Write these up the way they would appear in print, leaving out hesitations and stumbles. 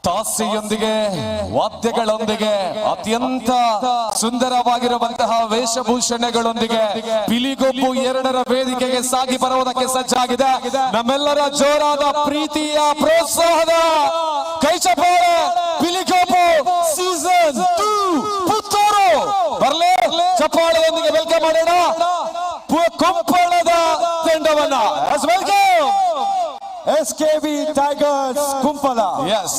ತಾಸೆಯೊಂದಿಗೆ, ವಾದ್ಯಗಳೊಂದಿಗೆ, ಅತ್ಯಂತ ಸುಂದರವಾಗಿರುವಂತಹ ವೇಷಭೂಷಣಗಳೊಂದಿಗೆ ಪಿಲಿಗೊಬ್ಬು 2ರ ವೇದಿಕೆಗೆ ಸಾಗಿ ಬರುವುದಕ್ಕೆ ಸಜ್ಜಾಗಿದೆ. ನಮ್ಮೆಲ್ಲರ ಜೋರಾದ ಪ್ರೀತಿಯ ಪ್ರೋತ್ಸಾಹದ ಕೈಚಪ್ಪಾಳೆ. ಪಿಲಿಗೊಬ್ಬು ಸೀಸನ್ 2 ಪುತ್ತೂರು ಬರ್ಲೇ. ಚಪ್ಪಾಳೆಯೊಂದಿಗೆ welcome ಮಾಡೋಣ ಕುಂಪಳದ ತಂಡವನ್ನ. Welcome. SKV tigers, Kumpala. S.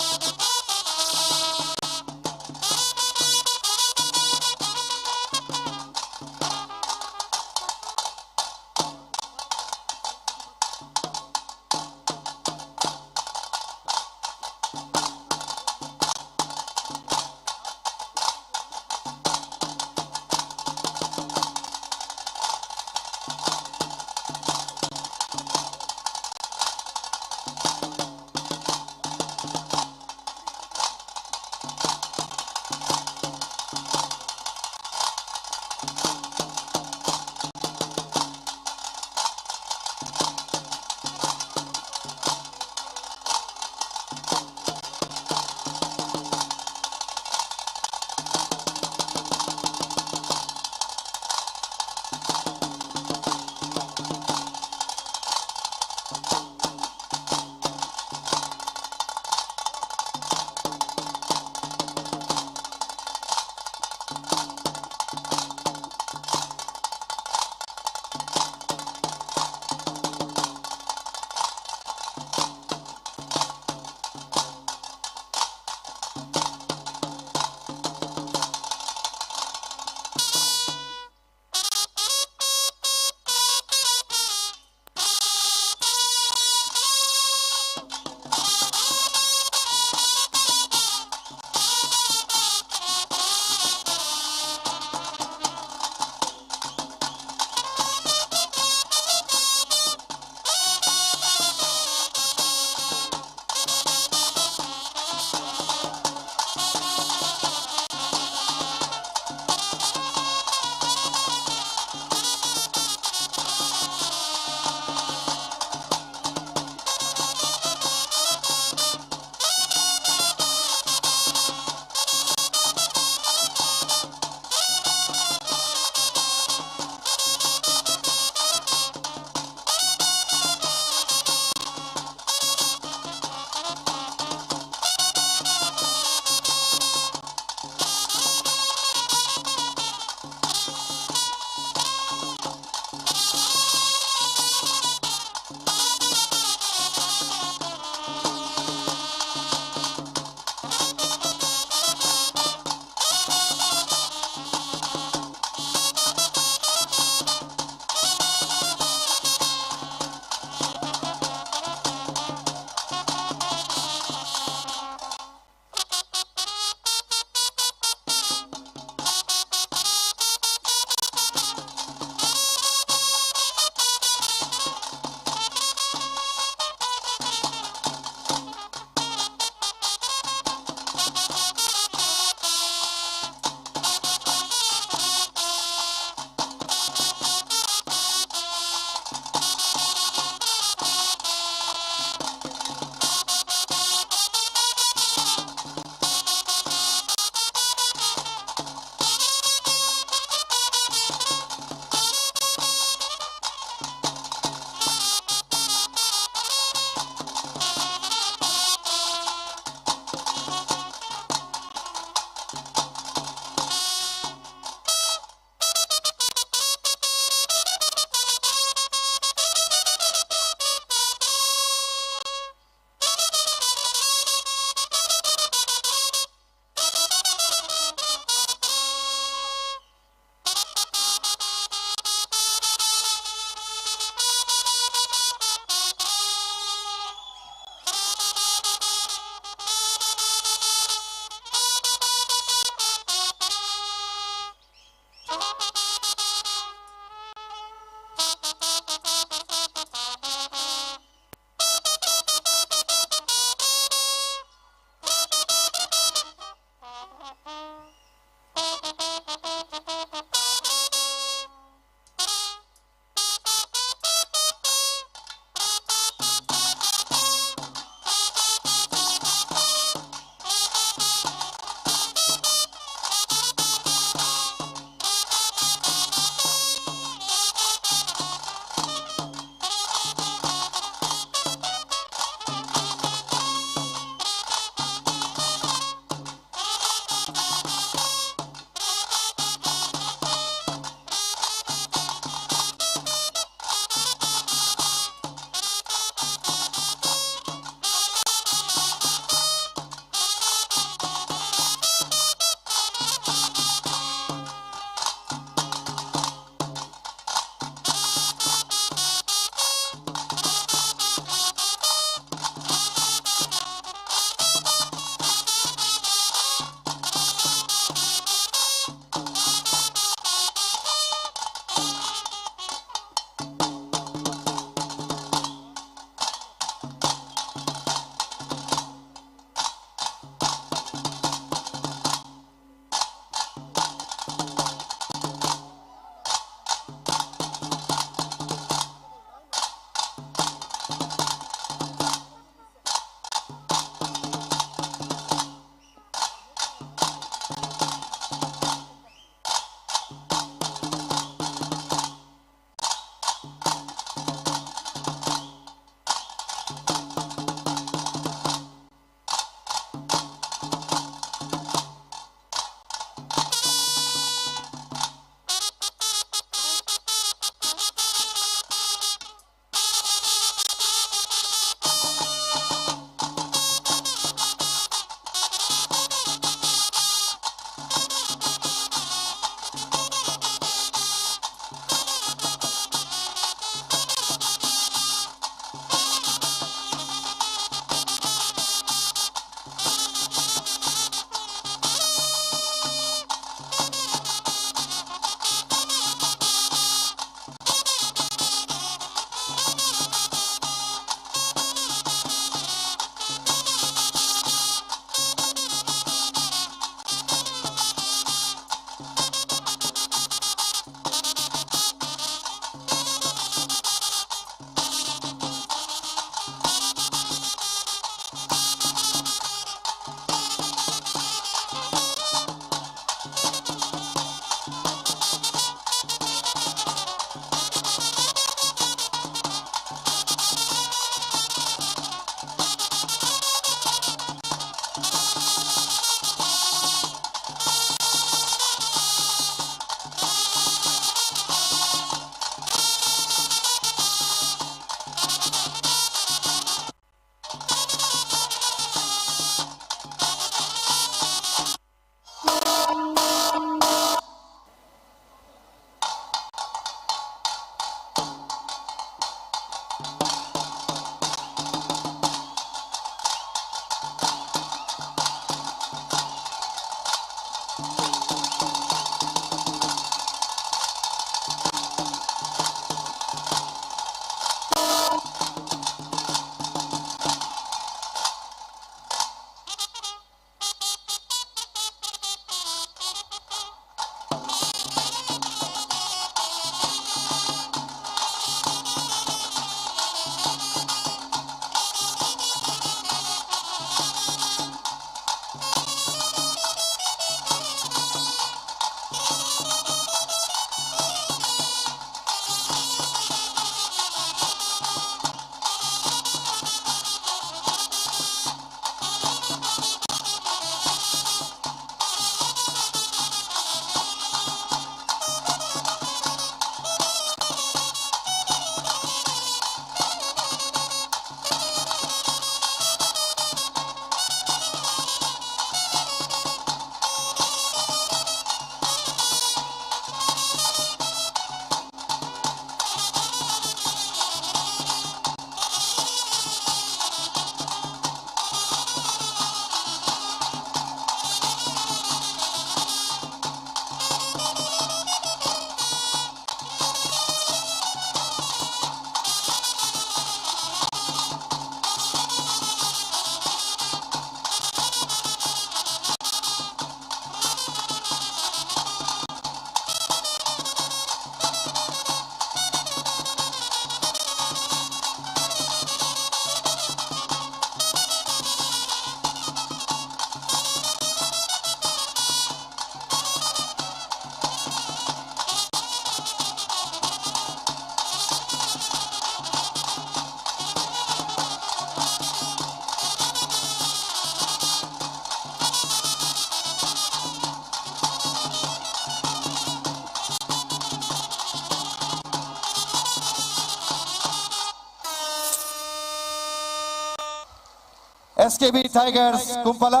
SKB tigers Kumpala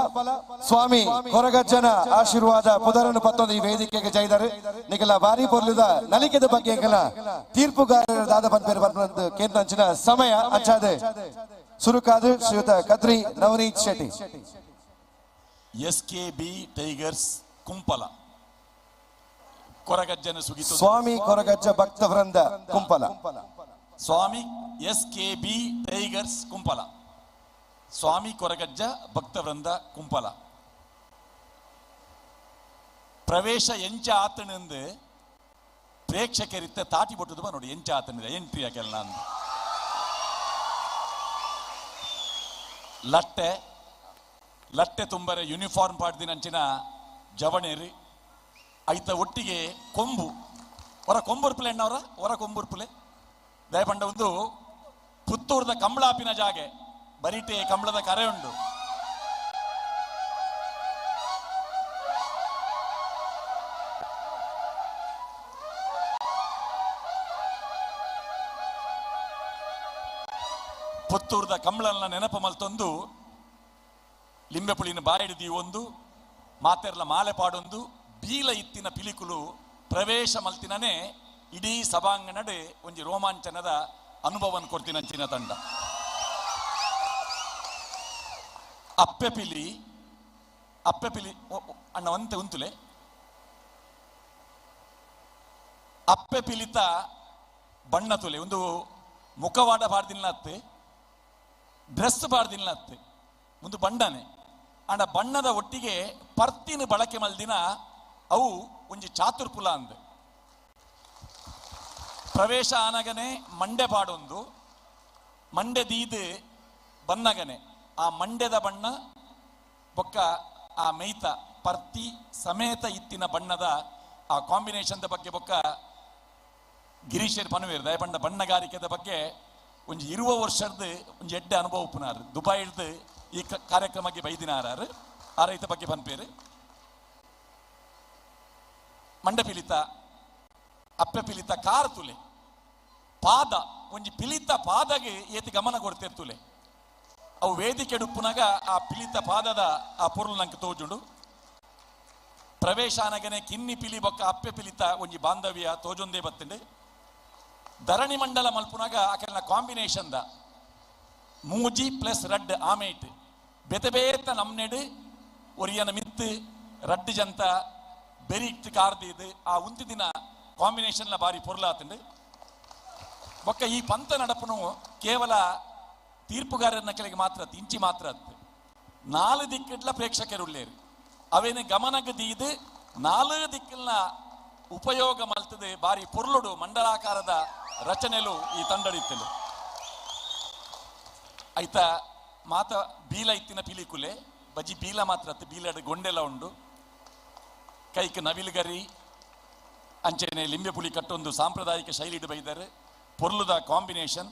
ಸ್ವಾಮಿ ಕೊರಗಜ್ಜನ ಆಶೀರ್ವಾದ ಪುದರನ್ನು ಪತ್ತೊಂದು ಈ ವೇದಿಕೆಗೆ ಜೈದರು. ನಿಗಲ ಬಾರಿ ಪೊರ್ಲುದ ನಲಿಕೆದ ಬಗ್ಗೆ ಎಂಕಲ ತೀರ್ಪುಗಾರರ ದಾದ ಪನ್ಪೇರು ಬರ್ಪಂದು ಕೇಂದ್ರ ಸಮಯ ಅಂಚಾದೆ ಸುರುಕಾದು ಶ್ರೀಯುತ Kadri Navaneeth Shetty. SKB tigers Kumpala ಕೊರಗಜ್ಜನ ಸುಗಿತು. ಸ್ವಾಮಿ ಕೊರಗಜ್ಜ ಭಕ್ತ ವೃಂದ ಕುಂಪಲ. ಸ್ವಾಮಿ ಎಸ್ಕೆಬಿ ಟೈಗರ್ಸ್ ಕುಂಪಲ, ಸ್ವಾಮಿ ಕೊರಗಜ್ಜ ಭಕ್ತವೃಂದ ಕುಂಪಲ. ಪ್ರವೇಶ ಎಂಚ ಆತನೆಂದು ಪ್ರೇಕ್ಷಕರಿತ್ತ ತಾಟಿ ಬೊಟ್ಟುದು ಬಾ ನೋಡಿ, ಎಂಚ ಆತನಿದೆ ಎಂಟ್ರಿ ಯಾಕೆಲ್ಲ ಅಂದು. ಲಟ್ಟೆ ಲಟ್ಟೆ ತುಂಬರೆ ಯೂನಿಫಾರ್ಮ್ ಪಾಡ್ದಿನಂಚಿನ ಜವಣೇರಿ ಐತ ಒಟ್ಟಿಗೆ ಕೊಂಬು ಹೊರ ಕೊಂಬುರ್ಪುಲೆ ಎಣ್ಣವರ ಹೊರ ಕೊಂಬುರ್ಪುಲೆ ದಯಪಂಡ ಒಂದು ಪುತ್ತೂರ್ದ ಕಂಬಳಾಪಿನ ಜಾಗೆ ಬರಿಟೆ ಕಂಬಳದ ಕರೆ ಉಂಡು. ಪುತ್ತೂರ್ದ ಕಂಬಳನ ನೆನಪು ಮಲ್ತೊಂದು ಲಿಂಬೆಪುಳಿನ ಬಾಯಿಡಿದೀ ಒಂದು ಮಾತೆರ್ಲ ಮಾಲೆ ಪಾಡೊಂದು ಬೀಲ ಇತ್ತಿನ ಪಿಲಿಕುಲು ಪ್ರವೇಶ ಮಲ್ತಿನನೇ ಇಡೀ ಸಭಾಂಗಣಡೆ ಒಂಜಿ ರೋಮಾಂಚನದ ಅನುಭವನ ಕೊಡ್ತಿನಂಚಿನ ತಂಡ. ಅಪ್ಪೆ ಪಿಲಿ ಅಪ್ಪೆ ಪಿಲಿ ಅಣ್ಣ ಒಂತೆ ಉಂತುಲೆ ಅಪ್ಪೆ ಪಿಲಿತ ಬಣ್ಣ ತುಲೆ ಒಂದು ಮುಖವಾಡ ಪಾಡ್ದಿಲ್ಲ, ಡ್ರೆಸ್ ಪಾಡ್ದಿಲ್ಲ, ಒಂದು ಬಣ್ಣನೆ ಅಂಡ ಬಣ್ಣದ ಒಟ್ಟಿಗೆ ಪರ್ತಿನ ಬಳಕೆ ಮಲ್ದಿನ ಅವು ಒಂಜಿ ಚಾತುರ್ಪುಲ ಅಂದೆ. ಪ್ರವೇಶ ಆನಗನೆ ಮಂಡೆ ಪಾಡೊಂದು ಮಂಡೆ ದೀದು ಬನ್ನಗನೆ ಆ ಮಂಡ್ಯದ ಬಣ್ಣ ಬೊಕ್ಕ ಆ ಮೇಯ್ತ ಪರ್ತಿ ಸಮೇತ ಇತ್ತಿನ ಬಣ್ಣದ ಆ ಕಾಂಬಿನೇಷನ್ದ ಬಗ್ಗೆ ಬೊಕ್ಕ ಗಿರೀಶರ್ ಪನುವೇರ್ ದಯಪಂಡ ಬಣ್ಣಗಾರಿಕೆದ ಬಗ್ಗೆ ಒಂಜಿ 20 ವರ್ಷದ ಒಂಜಿ ಎಡ್ಡೆ ಅನುಭವ ಉಪ್ಪುನಾರು ದುಬೈ ಹಿಡ್ದು ಈ ಕಾರ್ಯಕ್ರಮಕ್ಕೆ ಬೈದಿನಾರಾರು ಆ ರೈತ ಬಗ್ಗೆ ಪನ್ಪೇರು. ಮಂಡ ಪಿಲಿತ ಅಪ್ಪೆ ಪಿಲಿತ ಕಾರ್ ತುಲೆ ಪಾದ ಒಂಜಿ ಪಿಲಿತ ಪಾದಗೆ ಏತಿ ಗಮನ ಕೊಡ್ತಿರ್ತುಲೆ ಅವು ವೇದಿಕೆ ಡುಪ್ಪುನಾಗ ಆ ಪಿಲಿತ ಪಾದದ ಆ ಪೊರುಳು ನಂಗೆ ತೋಜುಂಡು. ಪ್ರವೇಶಾನಗನೆ ಕಿನ್ನಿ ಪಿಲಿ ಬೊಕ್ಕ ಅಪ್ಪೆ ಪಿಲಿತ ಒಂಜಿ ಬಾಂಧವ್ಯ ತೋಜೊಂದೇ ಬತ್ತಂಡೆ. ಧರಣಿ ಮಂಡಲ ಮಲ್ಪುನಾಗ ಆಕೆಲ್ಲ ಕಾಂಬಿನೇಷನ್ the ಮೂಜಿ ಪ್ಲಸ್ ರಡ್ ಆಮೇಟ್ ಬೇತೆ ಬೇತ ನಮ್ನೆಡು ಒರಿಯನ ಮಿತ್ತು ರಡ್ಡು ಜಂತ ಬೆರಿಟ್ ಕಾರ್ದಿದ್ದು ಆ ಉಂತಿ ದಿನ ಕಾಂಬಿನೇಷನ್ಲ ಬಾರಿ ಪೊರ್ಲಾತಂಡು. ಬೊಕ್ಕ ಈ ಪಂಥ ನಡಪುನು ಕೇವಲ ತೀರ್ಪುಗಾರರ ಕೆಳಗೆ ಮಾತ್ರ ಇಂಚಿ ಮಾತ್ರ ನಾಲು ದಿಕ್ಕಿಡ್ಲ ಪ್ರೇಕ್ಷಕರುಳ್ಳೇರು ಅವೇನು ಗಮನಕ್ಕೆ ದೀದು ನಾಲು ದಿಕ್ಕಲ್ನ ಉಪಯೋಗ ಮಲ್ತದೆ ಬಾರಿ ಪೊರ್ಲುಡು ಮಂಡಲಾಕಾರದ ರಚನೆಲು ಈ ತಂಡಡಿತ್ತಲು. ಆಯ್ತಾ ಮಾತ ಬೀಲ ಇತ್ತಿನ ಪಿಲಿಕುಲೆ ಬಜಿ ಬೀಲ ಮಾತ್ರ ಬೀಲಡ್ ಗೊಂಡೆಲ ಉಂಡು. ಕೈಕ್ ನವಿಲುಗರಿ ಅಂಚೆನೆ ಲಿಂಬೆ ಪುಳಿ ಕಟ್ಟೊಂದು ಸಾಂಪ್ರದಾಯಿಕ ಶೈಲಿಡು ಬೈದರೆ ಪೊರ್ಲುದ ಕಾಂಬಿನೇಷನ್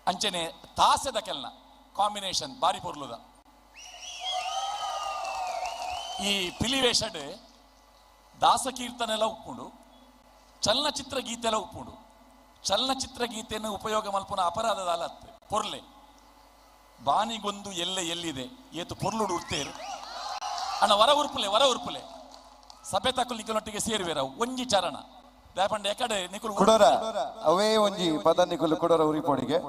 ಅಂಚೆನೆ ತಾಸೆದ ಕೆಲ್ನ ಕಾಂಬಿನೇಷನ್ ಬಾರಿ ಪೊರ್ಲುದ. ಈ ಪಿಲಿವೇಷಡ್ ದಾಸಕೀರ್ತನೆಲ್ಲ ಉಪ್ಪುಂಡು, ಚಲನಚಿತ್ರ ಗೀತೆಲ್ಲ ಉಪ್ಪುಂಡು. ಚಲನಚಿತ್ರ ಗೀತೆಯನ್ನು ಉಪಯೋಗ ಮಲ್ಪುನ ಅಪರಾಧದ ಅಲತ್ ಪೊರ್ಲೆ ಬಾನಿಗೊಂದು ಎಲ್ಲೆ ಎಲ್ಲಿದೆ ಏತು ಪೊರ್ಲುಡು ಉರ್ತೇರು ಅಣ್ಣ ವರ ಉರ್ಪುಲೆ ವರ ಉರ್ಪುಲೆ ಸಭೆ ತಕ್ಕಲು ನಿಕಲೊಟ್ಟಿಗೆ ಸೇರುವೆರವು ಒಂಜಿ ಚರಣ ದಾಪಂಡ ಎಕಡೆ ನಿಕುಲು ಕುಡೋರ ಅವೇ ಒಂಜಿ ಪದ ನಿಕುಲು ಕುಡೋರ ಉರಿಪೋಡಿಗೆ.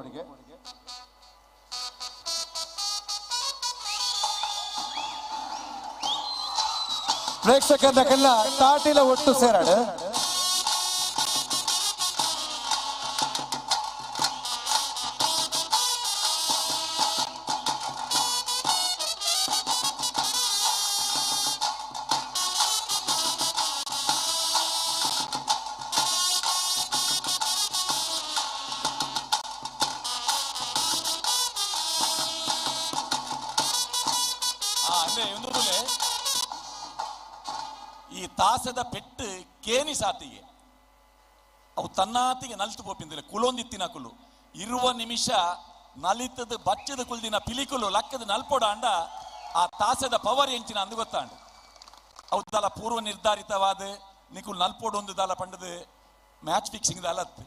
ಪ್ರೇಕ್ಷಕರನ್ನ ತಾಟಿಲ ಒಟ್ಟು ಸೇರಾಡು. ಈ ತಾಸದ ಪೆಟ್ಟು ಕೇನಿ ಸಾತಿಗೆ ಅವು ತನ್ನಾತಿಗೆ ನಲ್ತು ಪೋಪಿಂದಿಲ್ಲ ಕುಲೊಂದಿತ್ತಿನ ಕುಲು ಇರುವ ನಿಮಿಷ ನಲಿತದ ಬಚ್ಚದ ಕುಲ್ದಿನ ಪಿಲಿಕುಲು ಲಕ್ಕದ ನಲ್ಪೋಡ ಅಂಡ ಆ ತಾಸದ ಪವರ್ ಎಂಚಿನ ಅಂದು ಗೊತ್ತಾಂಡ. ಅವು ದಾಲ ಪೂರ್ವ ನಿರ್ಧಾರಿತವಾದ ನಿಕುಲ್ ನಲ್ಪೋಡು ಒಂದು ದಾಲ ಪಂಡದು ಮ್ಯಾಚ್ ಫಿಕ್ಸಿಂಗ್ ದಾಲತ್ತು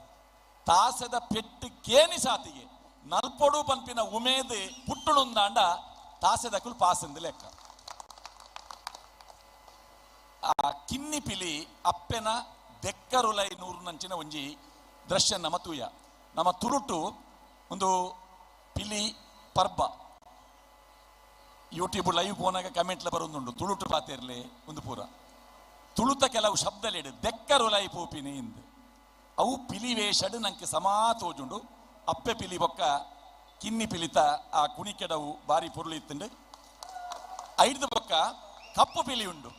ತಾಸದ ಪೆಟ್ಟು ಕೇನಿ ಸಾತಿಗೆ ನಲ್ಪೊಡು ಪನ್ಪಿನ ಉಮೇದ್ ಪುಟ್ಟುಣುಂದಾಂಡ ತಾಸೆದಕುಲು ಪಾಸಂದು ಲೆಕ್ಕ. ಆ ಕಿನ್ನಿ ಪಿಲಿ ಅಪ್ಪೆನ ದೆಕ್ಕರುಲೈ ನೂರು ನಂಚಿನ ಒಂಜಿ ದೃಶ್ಯ ನಮ ತೂಯ. ನಮ್ಮ ತುರುಟು ಒಂದು ಪಿಲಿ ಪರ್ಬ ಯೂಟ್ಯೂಬ್ ಲೈವ್ ಪೋನಾಗ ಕಮೆಂಟ್ಲ ಬರೋದುಂಡು, ತುಳುಟು ಪಾತೆರ್ಲೆ ಒಂದು ಪೂರ ತುಳುತ ಕೆಲವು ಶಬ್ದಲೇಡು ದೆಕ್ಕರುಲೈ ಪೋಪಿನಿ ಇಂದು ಅವು ಪಿಲಿ ವೇಷಡು ನಂಗೆ ಸಮಾ ತೋಜುಂಡು. ಅಪ್ಪೆ ಪಿಲಿ ಬೊಕ್ಕ ಕಿನ್ನಿ ಪಿಲಿತ ಆ ಕುಣಿಕೆಡವು ಬಾರಿ ಪೊರುಳು ಇತ್ತುಂಡು. ಐದು ಬೊಕ್ಕ ಕಪ್ಪು ಪಿಲಿ ಉಂಡು.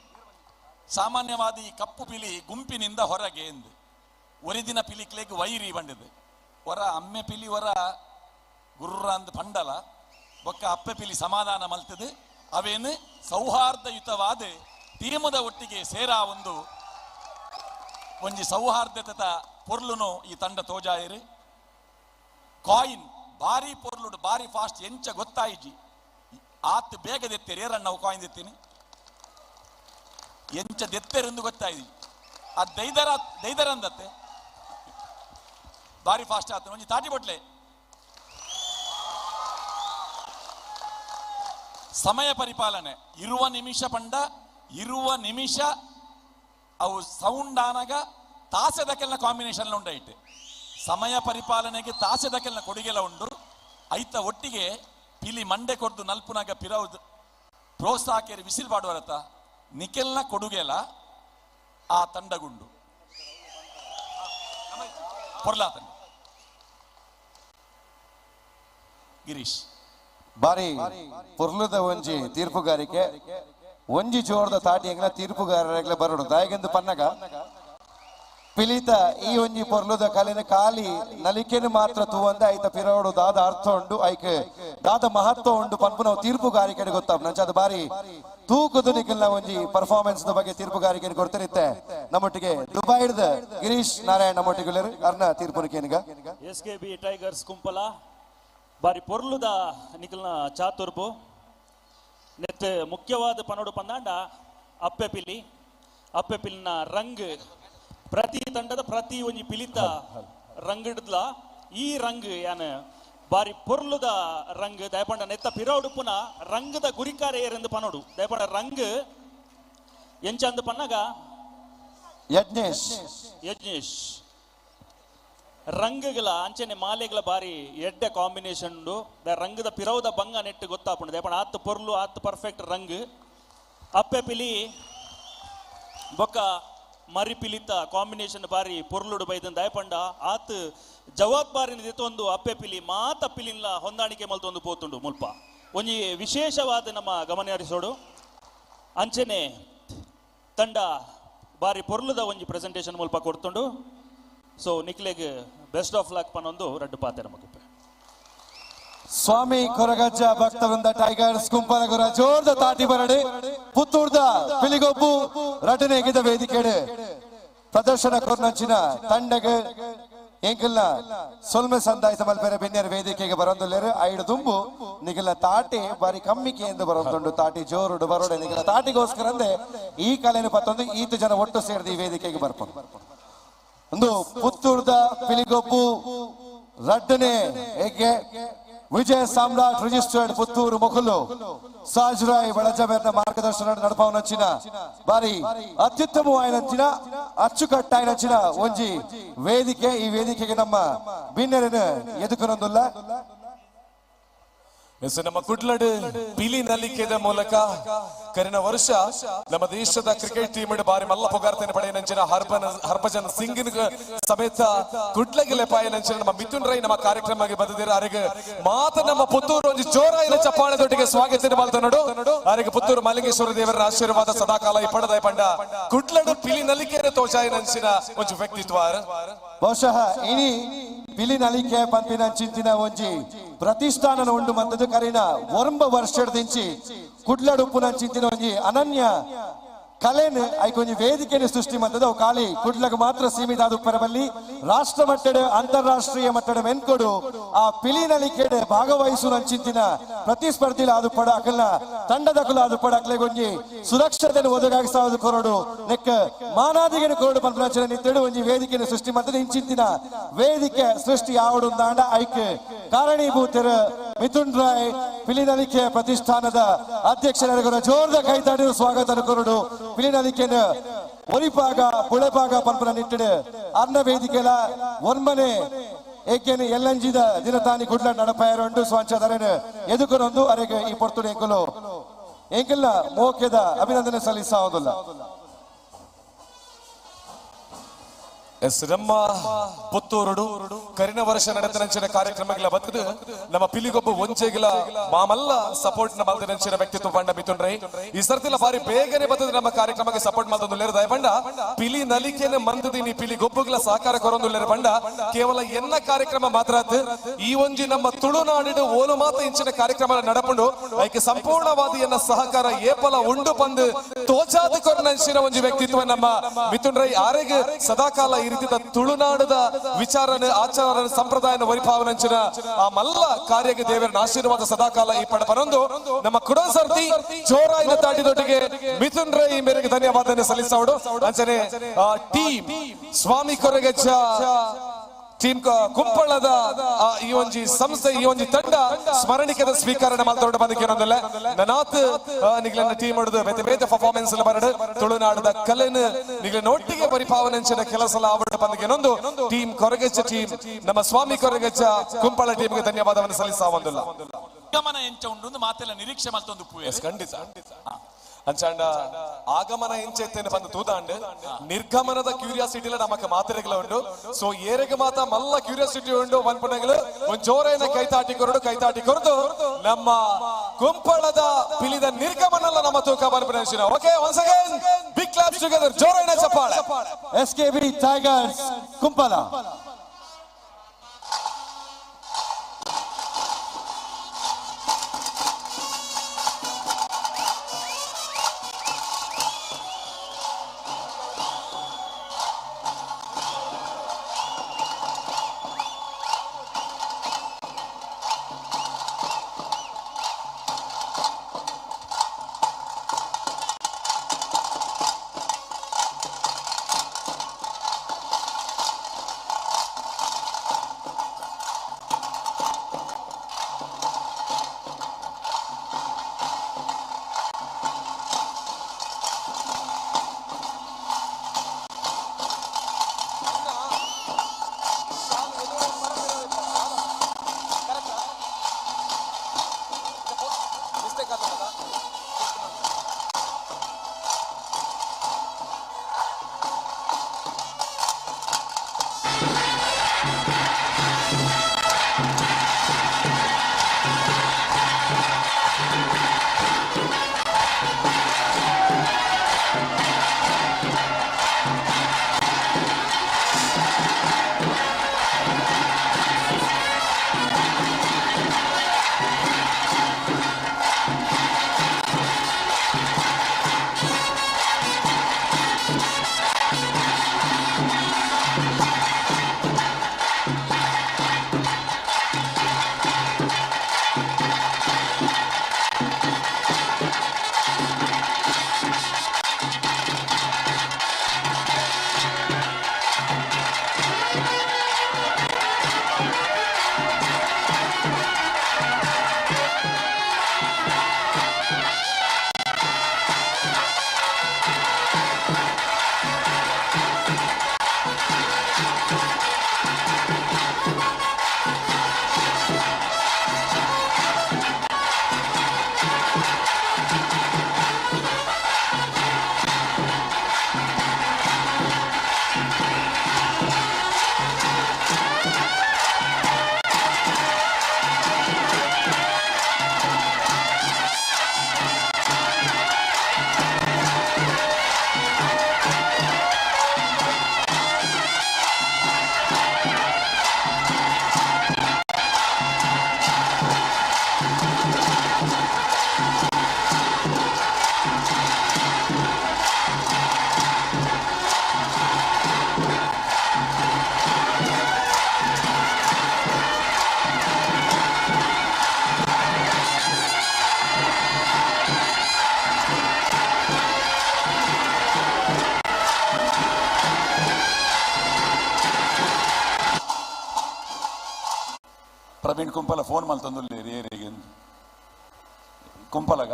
ಸಾಮಾನ್ಯವಾದ ಈ ಕಪ್ಪು ಪಿಲಿ ಗುಂಪಿನಿಂದ ಹೊರಗೆ ಎಂದು ಒರಿದಿನ ಪಿಲಿಕ್ಲೇಗೆ ವೈರಿ ಬಂಡಿದೆ. ಹೊರ ಅಮ್ಮೆ ಪಿಲಿ ಹೊರ ಗುರ್ರ ಅಂದ್ ಪಂಡಲ ಬೊಕ್ಕ ಅಪ್ಪೆ ಪಿಲಿ ಸಮಾಧಾನ ಮಲ್ತದೆ. ಅವೇನು ಸೌಹಾರ್ದಯುತವಾದ ಟೀಮದ ಒಟ್ಟಿಗೆ ಸೇರಾ ಒಂದು ಒಂಜಿ ಸೌಹಾರ್ದತೆತ ಪೊರ್ಲುನು ಈ ತಂಡ ತೋಜಾಯಿರು. ಕಾಯಿನ್ ಭಾರಿ ಪೊರ್ಲುಡು ಭಾರಿ ಫಾಸ್ಟ್ ಎಂಚ ಗೊತ್ತಾಯಿಜಿ ಆತ್ ಬೇಗ ದೆತ್ತೇರಿ ಏರಣ್ಣ ನಾವು ಕಾಯಿನ್ ದೆತ್ತೀನಿ ಎಂಚ ದೆತ್ತೆರೆಂದು ಗೊತ್ತಾಯಿಜಿ. ಆ ದೈದರ ದೈದರ ಅಂದತ್ತೆ ಭಾರಿ ಫಾಸ್ಟ್ ಆತ ಒಂಜಿ ತಾಟಿ ಬೊಟ್ಲೆ. ಸಮಯ ಪರಿಪಾಲನೆ ಇರುವ ನಿಮಿಷ ಪಂಡ ಇರುವ ನಿಮಿಷ ಅವು ಸೌಂಡ್ ಆನಾಗ ತಾಸೆದಕ್ಕೆಲ್ಲ ಕಾಂಬಿನೇಷನ್ ಉಂಡೈಟ್. ಸಮಯ ಪರಿಪಾಲನೆಗೆ ತಾಸೆದಕ್ಕೆಲ್ಲ ಕೊಡುಗೆಲ್ಲ ಉಂಡು. ಐತ ಒಟ್ಟಿಗೆ ಪಿಲಿ ಮಂಡೆ ಕೊಡ್ದು ನಲ್ಪುನಾಗ ಪಿರೌದ್ ಪ್ರೋತ್ಸಾಹಕೇರಿ ವಿಸಿಲ್ ಪಾಡುವರತ ನಿಕೆಲ್ನ ಕೊಡುಗೆಲ ಆ ತಂಡಗುಂಡು ಪೊರ್ಲಾತಂಡ ಗಿರೀಶ್. ಬಾರಿ ಪೊರ್ಲುದ ಒಂಜಿ ತೀರ್ಪುಗಾರಿಕೆ, ಒಂಜಿ ಜೋರದ ತಾಟಿ ಎಂಗ್ಲ ತೀರ್ಪುಗಾರರೆಗ್ಲ ಬರೋಡು ದಾಯಗೆಂದು ಪನ್ನಗ ಪಿಲಿತ ಈ ಒಂಜಿ ಪೊರ್ಲುದ ಕಲಿನ ಕಾಲಿ ನಲಿಕೆನು ಮಾತ್ರ ತೂವಂದೆ ಐತ ಪಿರೋಡು ದಾದ ಅರ್ಥ ಉಂಡು, ಐಕ್ ದಾದ ಮಹತ್ವ ಉಂಡು ಪನ್ಪು ನಾವು ತೀರ್ಪುಗಾರಿಕೆ ಗೊತ್ತಾಪ ನಂಚ ಅದು ಬಾರಿ ತೂಕುದು ನಿಖಲ್ನ ಒಂಜಿ ಪರ್ಫಾರ್ಮೆನ್ಸ್ ಬಗ್ಗೆ ತೀರ್ಪುಗಾರಿಕೆ ಕೊಡ್ತಿರುತ್ತೆ. ನಮ್ಮೊಟ್ಟಿಗೆ ದುಬೈದ ಗಿರೀಶ್ ನಾರಾಯಣ್ ನಮ್ಮೊಟ್ಟಿಗೆ ಅರ್ನ ತೀರ್ಪುನಿಕೇನಿಗ. S K B tigers Kumpala ಬಾರಿ ಪೊರ್ಲುದ ನಿಖಲ್ನ ಚಾತುರ್ಬು ನೆತ್ ಮುಖ್ಯವಾದ ಪನೋಡು ಪಂದಾಂಡ ಅಪ್ಪೆ ಪಿಲಿ. ಅಪ್ಪೆ ಪಿಲಿನ ರಂಗ್ ಪ್ರತಿ ತಂಡದ ಪ್ರತಿ ಒಂಜಿ ಪಿಲಿತ ರಂಗಿಡ್ಲ ಈ ರಂಗ್ ಯಾನ್ ಬಾರಿ ಪೊರ್ಲುದ ರಂಗ್ ದಯಪಂಡ ನೆತ್ತ ಪಿರೌಡುಪುನ ರಂಗದ ಗುರಿಕಾರ ಏರೆಂದು ಪನೋಡು. ದಯಪಂಡ ರಂಗ್ ಎಂಚಂದು ಪನ್ನಗ ಯಜ್ಞೇಶ್ ಯಜ್ಞೇಶ್ ರಂಗುಗಳ ಅಂಚನೆ ಮಾಲೆಗಳ ಬಾರಿ ಎಡ್ಡೆ ಕಾಂಬಿನೇಷನ್ ಉಂಡು. ರಂಗದ ಪಿರೌದ ಬಂಗ ನೆಟ್ಟು ಗೊತ್ತಾಪುಂಡು. ದಯಪಂಡ ಆತ್ ಪೊರ್ಲು ಆತ್ ಪರ್ಫೆಕ್ಟ್ ರಂಗ್. ಅಪ್ಪೆ ಪಿಲಿ ಬೊಕ್ಕ ಮರಿ ಪಿಲಿತ ಕಾಂಬಿನೇಷನ್ ಬಾರಿ ಪೊರ್ಲುಡು ಬೈದನ್. ದಯಪಂಡ ಆತ್ ಜವಾಬ್ದಾರಿನ ಒಂದು ಅಪ್ಪೆ ಪಿಲಿ ಮಾತ ಪಿಲಿನ್ಲ ಹೊಂದಾಣಿಕೆ ಮಲ್ತೊಂದು ಪೋತುಂಡು ಮುಲ್ಪ ಒಂಜಿ ವಿಶೇಷವಾದ ನಮ್ಮ ಗಮನ ಹರಿಸೋಡು. ಅಂಚನೆ ತಂಡ ಬಾರಿ ಪೊರ್ಲುದ ಒಂಜಿ ಪ್ರೆಸೆಂಟೇಷನ್ ಮುಲ್ಪ ಕೊಡ್ತುಂಡು. ಸೊ ನಿಕ್ಲೆಗ್ ಬೆಸ್ಟ್ ಆಫ್ ಲಕ್ ಪನ್ನೊಂದು ರಡ್ಡು ಪಾತೆ ನಮಗೆ. ಸ್ವಾಮಿ ಕೊರಗಜ್ಜ ಭಕ್ತವೃಂದ ಟೈಗರ್ಸ್ ಕುಂಪನಗುರ ಜೋರ್ದ ತಾಟಿ ಬರಡೆ ಪುತ್ತೂರ್ದ ಪಿಲಿಗೊಬ್ಬು ರಟನೆಗಿದ ವೇದಿಕೆಡೆ ಪ್ರದರ್ಶನ ಕೊರ್ನಂಚಿನ ತಂಡಗ ಎಂಕಲ್ನ ಸೊಲ್ಮೆ ಸಂದಾಯಿತ ಮಲ್ಪೆರೆ ಬೆನ್ನಿಯರ್ ವೇದಿಕೆಗೆ ಬರೊಂದುಲ್ಲೇರು. ಐಡು ದುಂಬು ನಿಗಲ ತಾಟಿ ಬಾರಿ ಕಮ್ಮಿಕೆ ಎಂದು ಬರೊಂದುಂಡು. ತಾಟಿ ಜೋರುಡು ಬರೋಡೆ ನಿಗಲ ತಾಟಿಗೋಸ್ಕರ ಅಂದೆ ಈ ಕಲೆನು ಪತ್ತೊಂದು ಈತ ಜನ ಒಟ್ಟು ಸೇರಿದ ಈ ವೇದಿಕೆಗೆ ಬರ್ಪೊಂದು. ಒಂದು ಪುತ್ತೂರ್ದ ಪಿಲಿಗೊಬ್ಬು ರಡ್ಡನೆ ಏಕೆ ವಿಜಯ ಸಾಮ್ರಾಟ್ ರಿಜಿಸ್ಟರ್ಡ್ ಪುತ್ತೂರು ಮೊಕಲು ಸಾಜುರಾಯ್ ಬಳಜಬೇರ್ನ ಮಾರ್ಗದರ್ಶನ ನಡಪವನಂಚಿನ ಬಾರಿ ಅತ್ಯುತ್ತಮವಾಯಿನಂಚಿನ ಅಚ್ಚುಕಟ್ಟಾಯಿನಂಚಿನ ಒಂಜಿ ವೇದಿಕೆ. ಈ ವೇದಿಕೆಗೆ ನಮ್ಮ ಬಿನ್ನೆರನ್ನು ಎದುಕನೊಂದುಲ್ಲ. ನಮ್ಮ ಕುಡ್ಲಡು ಪಿಲಿ ನಲಿಕೆದ ಮೂಲಕ ಕರಿನ ವರ್ಷ ನಮ್ಮ ದೇಶದ ಕ್ರಿಕೆಟ್ ಟೀಮ್ ಬಾರಿ ಮಲ್ಲ ಪುಗಾರ್ತನೆ ಪಡೆಯನಂಚಿನ ಹರ್ಭಜನ್ ಸಿಂಗ್ ಸಮೇತ ಕುಡ್ಲಗೆ ಲೆಪಾಯನಂಚಿನ ನಮ್ಮ ಮಿಥುನ್ ರೈ ನಮ್ಮ ಕಾರ್ಯಕ್ರಮಕ್ಕೆ ಬಂದಿದ್ದೀರ. ಅರೆಗೆ ಮಾತ ನಮ್ಮ ಪುತ್ತೂರು ಒಂಜಿ ಜೋರಾಯಿನ ಚಪ್ಪಾಳೆದೊಟ್ಟಿಗೆ ಸ್ವಾಗತ ಮಲ್ತನಡು. ಅರೆಗೆ ಪುತ್ತೂರು ಮಲಿಂಗೇಶ್ವರ ದೇವರ ಆಶೀರ್ವಾದ ಸದಾಕಾಲ ಇಪ್ಪಡದ ಪಂಡ ಕುಡ್ಲಡು ಪಿಲಿ ನಲಿಕೆರೆ ತೋಜಾಯಿನಂಚಿನ ಒಂಜಿ ವ್ಯಕ್ತಿತ್ವ. ಬಹುಶಃ ಇನಿ ಪಿಲಿ ನಲಿಕೆ ಪಂಪಿನ ಚಿಂತಿನ ಒಂಜಿ ಪ್ರತಿಷ್ಠಾನ ಉಂಡು ಮಂತದ್ದು ಕರಿನ ಒಂಬ ವರ್ಷದಿಂಚಿ ಕುಡ್ಲಡುಪ್ಪುನ ಚಿಂತಿನ ಒಂಜಿ ಅನನ್ಯ ಕಲೆನ್ ಐಕೊಂಜಿ ವೇದಿಕೆಯನ್ನು ಸೃಷ್ಟಿ ಮಂತದ್ದು. ಅವು ಖಾಲಿ ಕುಡ್ಲಗ್ ಮಾತ್ರ ಸೀಮಿತ ಆದ ಉಪ್ಪರಬಲ್ಲಿ ರಾಷ್ಟ್ರ ಮಟ್ಟದ ಅಂತಾರಾಷ್ಟ್ರೀಯ ಮಟ್ಟದ ಮೆನ್ಕೊಡು ಆ ಪಿಲಿ ನಲಿಕೆಡೆ ಭಾಗವಹಿಸುವ ಚಿಂತಿನ ಪ್ರತಿಸ್ಪರ್ಧಿಲ ಆದು ಪಡ ಅಕಲ್ನ ತಂಡದಕುಲ ಆದು ಪಡ ಅಕ್ಲೆಗೊಂಜಿ ಸುರಕ್ಷತೆಯನ್ನು ಒದಗಾಗಿಸಾವುದು ಕೊರಡು ನೆಕ್ ಮಾನಾದಿಗೆನು ಕೊರಡು ಪನ್ಪುನಂಚಿನ ನಿತ್ತೆಡು ಒಂಜಿ ವೇದಿಕೆಯನ್ನು ಸೃಷ್ಟಿ ಮಂತದ್ದು. ಇಂಚಿಂತಿನ ವೇದಿಕೆ ಸೃಷ್ಟಿ ಯಾವಡು ದಾಂಡ ಐಕ್ ಕಾರಣೀಭೂತರು ಮಿಥುನ್ ರಾಯ್ ಪಿಲಿನಲಿಕೆ ಪ್ರತಿಷ್ಠಾನದ ಅಧ್ಯಕ್ಷರ ಜೋರದ ಕೈತಾಡಿ ಸ್ವಾಗತ ಕೊರಡು. ಪಿಲಿನಲಿಕೆನ ಒರಿಪಾಗ ಪುಳೆಪಾಗ ಪನ್ಪನ ನಿಟ್ಟಿಡು ಅನ್ನ ವೇದಿಕೆಲ ಒನ್ಮನೆ ಏಕೆನ್ ಎಲ್ಲಂಜಿದ ದಿನತಾನಿ ಕುಡ್ಲ ನಡಪಾಯರುಂಡು. ಸ್ವಂಚದರೇನು ಎದುಕೊನೊಂದು ಅರೆಗೆ ಈ ಪೊರ್ತುಡು ಎಂಕುಲು ಎಂಕೆಲ್ಲ ಮೋಕೆದ ಅಭಿನಂದನೆ ಸಲ್ಲಿಸಾವುದಿಲ್ಲ. ಎಸ್, ನಮ್ಮ ಪುತ್ತೂರುಡು ಕರಿನ ವರ್ಷ ನಡೆದ ನಂಚಿನ ಕಾರ್ಯಕ್ರಮಗಳ ಬತ್ತದು ನಮ್ಮ ಪಿಲಿಗೊಬ್ಬ ಒಂಜೆಗಿಲ ಮಾಮಲ್ಲ ಸಪೋರ್ಟ್ ನ ಮಲ್ದ ನಂಚಿನ ವ್ಯಕ್ತಿತ್ವ ಪಂಡ ಮಿಥುನ್ ರೈ. ಈ ಸರ್ತಿಲ ಬಾರಿ ಬೇಗನೆ ಬತ್ತದ ನಮ್ಮ ಕಾರ್ಯಕ್ರಮಕ್ಕೆ ಸಪೋರ್ಟ್ ಮಲ್ತೊಂದುಲ್ಲೇರು. ದಯಪಂಡ ಪಿಲಿ ನಲಿಕೆನೆ ಮಂದದಿನಿ ಪಿಲಿ ಗೊಬ್ಬುಗಳ ಸಹಕಾರ ಕೊರೊಂದುಲ್ಲೇರು ಪಂಡ ಕೇವಲ ಎನ್ನ ಕಾರ್ಯಕ್ರಮ ಮಾತ್ರ ಆತ್. ಈ ಒಂಜಿ ನಮ್ಮ ತುಳುನಾಡಿಡು ಓಲು ಮಾತ ಇಂಚಿನ ಕಾರ್ಯಕ್ರಮ ನಡಪುಂಡು, ಐಕೆ ಸಂಪೂರ್ಣವಾದ ಎನ್ನ ಸಹಕಾರ ಏಪಲ ಉಂಡು ಪಂದು ತೋಜಾದ ಕೊರನಂಚಿನ ಒಂಜಿ ವ್ಯಕ್ತಿತ್ವ ನಮ್ಮ ಮಿಥುನ್ ರೈ. ಆರೆಗ್ ಸದಾಕಾಲ ಈ ರೀತಿದ ತುಳುನಾಡದ ವಿಚಾರನ ಆಚಾರ ಸಂಪ್ರದಾಯನ ವರಿಭಾವನಂಚಿನ ಆ ಮಲ್ಲ ಕಾರ್ಯಕ್ಕೆ ದೇವರನ ಆಶೀರ್ವಾದ ಸದಾಕಾಲ ಈ ಪಡ ಬರೊಂದು ನಮ್ಮ ಕುಡಸರ್ತಿ ಜೋರಾಯಿನ ತಾಟಿದೊಟ್ಟಿಗೆ ಮಿಥುನ್ ರೈ ಮೇರೆಗೆ ಧನ್ಯವಾದನೆ ಸಲ್ಲಿಸೋಡು. ಅಂಚನೆ ಟೀಮ್ ಸ್ವಾಮಿ ಕೊರಗಜ್ಜ ಟೀಮ್ ಕುಂಪಳದ ಈ ಒಂಜಿ ಸಂಸ್ಥೆ ಈ ಒಂಜಿ ತಂಡ ಸ್ಮರಣಿಕದ ಸ್ವೀಕರಣೆ ಮಲ್ತೊಂಡು ಬಂದಕ್ಕೆ ನನಾತ್ ನಿಗ್ಲನ್ನ ಟೀಮ್ ಹೊಡೆದು ಬೇತೆ ಬೇತೆ ಪರ್ಫಾರ್ಮೆನ್ಸ್ ಬರಡು ತುಳುನಾಡದ ಕಲೆನ್ ನಿಗ್ಲನ್ನ ಒಟ್ಟಿಗೆ ಪರಿಪಾವನೆಂಚಿನ ಕೆಲಸ ಆವಡ ಬಂದಕ್ಕೆ ಟೀಮ್ ಕೊರಗಜ್ಜ ಟೀಮ್ ನಮ್ಮ ಸ್ವಾಮಿ ಕೊರಗಜ್ಜ ಕುಂಪಳ ಟೀಮ್ಗೆ ಧನ್ಯವಾದವನ್ನು ಸಲ್ಲಿಸಾವಂದಿಲ್ಲ. ಗಮನ ಎಂಚ ಉಂಡು ಮಾತೆಲ್ಲ ನಿರೀಕ್ಷೆ ಮಲ್ತೊಂದು ಪೂವೆ. ಖಂಡಿತ ಅಂಚಾಂಡ ಆಗಮನ ಎಂಚೆತ್ತೇನೆ ಬಂದು ತೂದಾಂಡ್ ನಿರ್ಗಮನದ ಕ್ಯೂರಿಯಾಸಿಟಿ ನಮಕ್ ಮಾತೆರೆಗ್ಲ ಉಂಡು. ಸೊ ಏರೆಗ್ ಮಾತ ಮಲ್ಲ ಕ್ಯೂರಿಯಾಸಿಟಿ ಉಂಡು ಪನ್ಪುನಗಲು ಒಂದ್ ಜೋರೇನ ಕೈತಾಟಿ ಕೊರಡು ಕೈತಾಟಿ ಕೊರದು ನಮ್ಮ ಕುಂಪಳದ ಪಿಲಿದ ನಿರ್ಗಮನಲ್ಲ ನಮ್ಮ ತೂಕ ಪನ್ಪುನ. Okay, once again big claps together, ಜೋರೇನ ಚಪ್ಪಾಳೆ. S K B tigers Kumpala. Praveen Kumpala phone ಮಲ್ತೊಂದುಲ್ಲೇರಿ ಏರಿಗೆ ಕುಂಪಲಗ.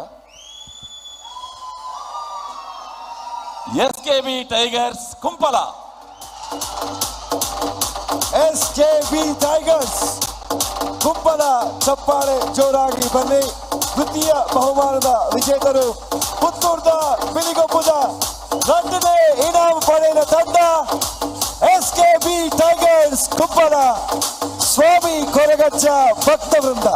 S K B Tigers Kumpala. S K B Tigers Kumpala ಚಪ್ಪಾಳೆ ಜೋರಾಗಿ ಬನ್ನಿ. ದ್ವಿತೀಯ ಬಹುಮಾನದ ವಿಜೇತರು ಪುತ್ತೂರ್ದ ಪಿಲಿಗೊಪ್ಪದ 2ನೇ ಇನಾಮು ಪಡೆದ ತಂಡ S K B Tigers Kumpala Swami Koragajja ಭಕ್ತವೃಂದ.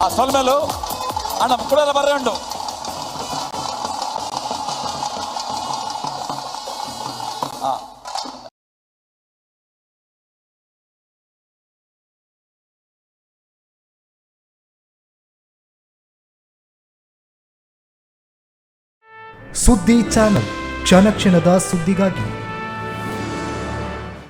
ಆ ಸೊಲ್ಮೆಲು ಅಣ್ಣ ಕುಡಲ ಬರ್ರೆ ಉಂಡು. ಸುದ್ದಿ ಚಾನಲ್, ಕ್ಷಣ ಕ್ಷಣದ ಸುದ್ದಿಗಾಗಿ.